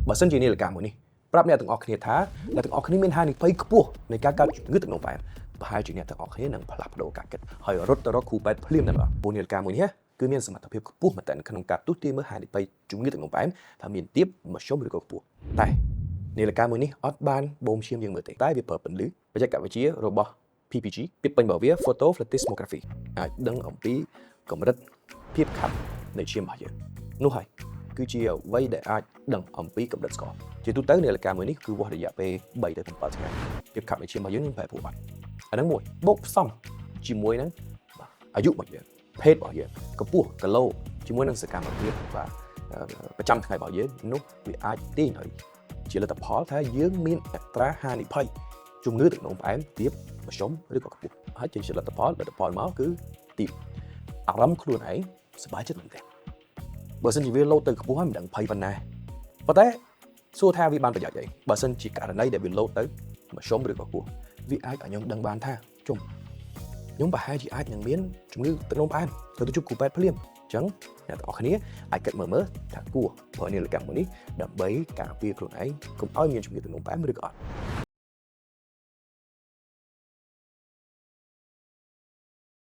បើសិនជានាឡិកាមួយនេះប្រាប់អ្នកទាំងអស់គ្នាថាអ្នកទាំងអស់គ្នាមានហានិភ័យខ្ពស់នៃការកើតជំងឺទឹកនោមផ្អែមប្រហែលជាអ្នកទាំងអស់គ្នានឹងផ្លាស់ប្ដូរការគិតហើយរត់ទៅរកគ្រូពេទ្យភ្លាមតែម្ដងព្រោះនាឡិកាមួយនេះគឺមានសមត្ថភាពខ្ពស់មែនទែនក្នុងការទស្សន៍ទាយមើលហានិភ័យជំងឺទឹកនោមផ្អែមថាមានទាបមធ្យមឬក៏ខ្ពស់តែនាឡិកាមួយនេះអត់បានបូមឈាមយើងមើលទេតែវាប្រើពន្លឺបច្ចេកវិទ្យារបស់ PPG ពាក្យពេញរបស់វា Photoplethysmography អាចដឹងអំពីកម្រិតភាពខាប់នៃឈាមរបស់យើងនោះហើយគឺជាអ្វីដែលអាចដឹងអំពីកម្រិតស្ករជាទូទៅនាឡិកាមួយនេះគឺវាស់រយៈពេល3ទៅ7ថ្ងៃភាពខាប់នៃឈាមរបស់យើងនឹងប្រែប្រួលបាត់អាហ្នឹងមួយបូកផ្សំជាមួយនឹងបាទអាយុរបស់យើងភេទរបស់យើងកម្ពស់គីឡូជាមួយនឹងសកម្មភាពបាទប្រចាំថ្ងៃរបស់យើងនោះវាអាចទាញឲ្យជាលទ្ធផលថាយើងមានអត្រាហានិភ័យជំងឺទឹកនោមផ្អែមទាបមធ្យមឬក៏ខ្ពស់ហើយចេញជាលទ្ធផលលទ្ធផលមកគឺទាបអារម្មណ៍ខ្លួនឯងសប្បាយចិត្តមែនទេបើសិនជាវាលោតទៅខ្ពស់ហើយមិនដឹងភ័យប៉ុណ្ណាប៉ុន្តែសួរថាវាបានប្រយោជន៍អីបើសិនជាករណីដែលវាលោតទៅមធ្យមឬក៏ខ្ពស់វាអាចឲ្យខ្ញុំដឹងបានថាជុំខ្ញុំប្រហែលជាអាចនឹងមានជំងឺទឹកនោមផ្អែមត្រូវទៅជួបគ្រូពេទ្យភ្លាមអញ្ចឹងអ្នកទាំងអស់គ្នាអាចគិតមើលមើលថាគួរប្រើនាឡិកាមួយនេះដើម្បីការពារខ្លួនឯងកុំឲ្យមានជំងឺទឹកនោមផ្អែមឬក៏អត់។